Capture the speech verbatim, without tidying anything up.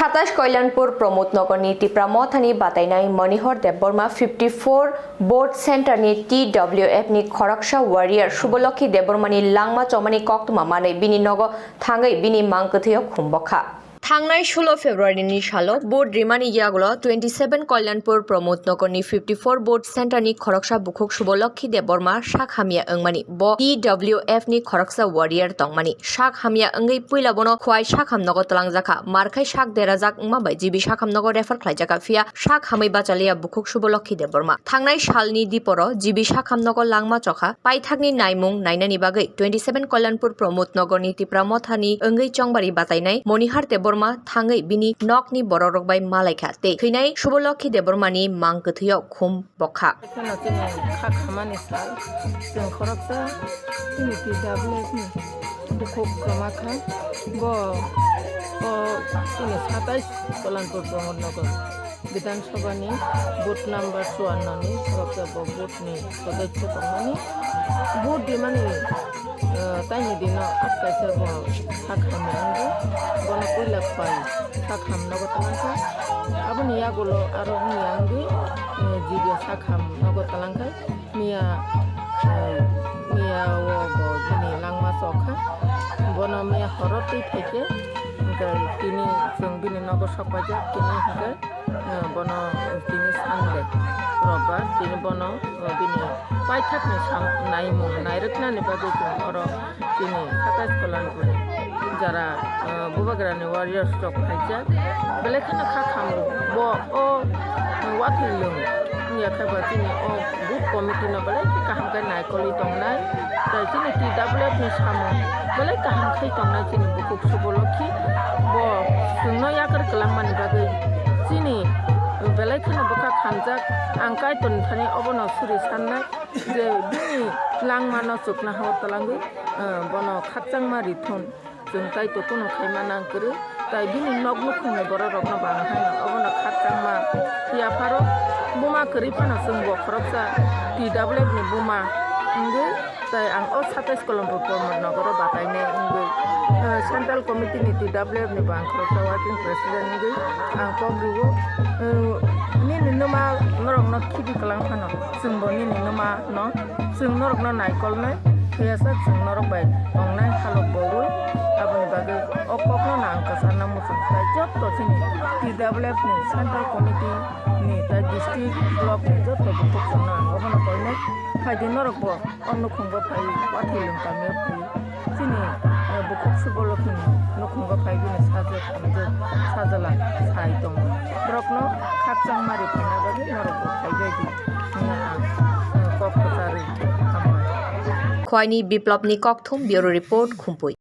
Satais Kalyanpur Pramod Nagar ni Tipra Mothani batainai Manihar Debbarma fifty four Vote Center ni T W F ni khoroksa warrior Subholokhi Debbarma ni langma chomani koktwma manwi bini nogo thangwi bini mang kwthwio khum bokha. Thangnai sulo February ni salo vote rimani yagulo twenty seven Kalyanpur Pramod Nagar ni fifty four Vote Center ni khoroksa bukhuk Subholokhi Debbarma sak hamya wngmani bo T W F ni khoroksa warrior tongmani sak hamya wngwi puila bono Khwai sak ham nogo twlangjakha, markhai sak derajak wngma bai G B sak ham nogo refer khlaijakha, phiya sak hamwi bachaliya bukhuk Subholokhi Debbarma. Thangnai salni diporo G B sak ham nogo langma chokha, paithakni naimung nainani bagwi twenty seven Kalyanpur Pramod Nagar ni Tipra Mothani wngwi chongbari batainai Manihar Debbarma thangwi bini nokni bororok bai malaikha tei thwinai Subholokhi Debbarma ni mang kwthwio khum bokha. Kheno chini kha khamani sal, chwng khoroksa chini T W F ni bukhuk kwma kha. Bo o chini satais Kalyanpur Pramod Nagar Bidhan Sabha ni booth number chuanno ni khoroksa bo booth ni sodosyo tongmani. Booth rimani, eh, taini dino atkaisa bo sak hamya wngwi bono puila pai sak ham nogo twlangkha. Aboni yagulo aro wngya wngwi, eh, G B sak ham nogo twlangkha. Miya, eh, miya o bo bini langma chokha. Bono miya horo twi phaikhe, hwnkhe tini chwng bini nogo sok paijak, tini hwnkhe, eh, bono tini Sunday, Robbar, tini bono, eh, bini paithakni sam-, naimung nairwknani bagwi chwng oro chini satais Kalyanpur jara, eh, Bubagrani warriors rok phaijak. Belai kheno kha khamung bo o, eh, watwi lwng wngya khe ba chini o booth committee no belai khe kaham khe naikolwi tongnai. Tai chini T W F ni samung belai kaham khe tongnai chini bukhuk Subholokhi. Bo chwngno yakar kwlangmani bagwi chini belai kheno bwkha khamjak. Ang Kaitorni thani obono suri sannai je bini langmano chukna hao twlangwi, eh, bono khakchangma rithun. Chwng tai to kuno khaima nang kwrwi, tai bini nok nukhungni borok rokno bang haino obono khakchangma phiya pharo buma kwrwi phano chwng bo khoroksa T W F ni buma wngwi, tai ang o satais Kalyanpur Pramod Nagar o batainai wngwi, eh, Central Committee ni T W F ni bo ang khoroksa working president wngwi ang kok rwo, eh, nini nwma norokno khibi kwlang phano chwngbo nini nwma no. Chwng norokno naikolnai, phiyasa chwng norok bai tongnai halok bogwi. Aboni bagwi o kokno no ang kwcharna muchung khlai jotto chini T W F ni Central Committee ni tai district block ni jotto bukhuk chwngno ang obono koinai. Phaidi norokbo o nukhungo phai, Wathilung kamio phai. Chini, eh, bukhuk Subholokhi ni nukhungo phai bini sajwk hamjwk sajala sai tongo. Borokno khakchangma riphaina bagwi norokbo phaibai di hwnwi ang, eh, kok kwcharwi hambai. Khwaini Biplopni kokthum, Bureau Report, Khumpui.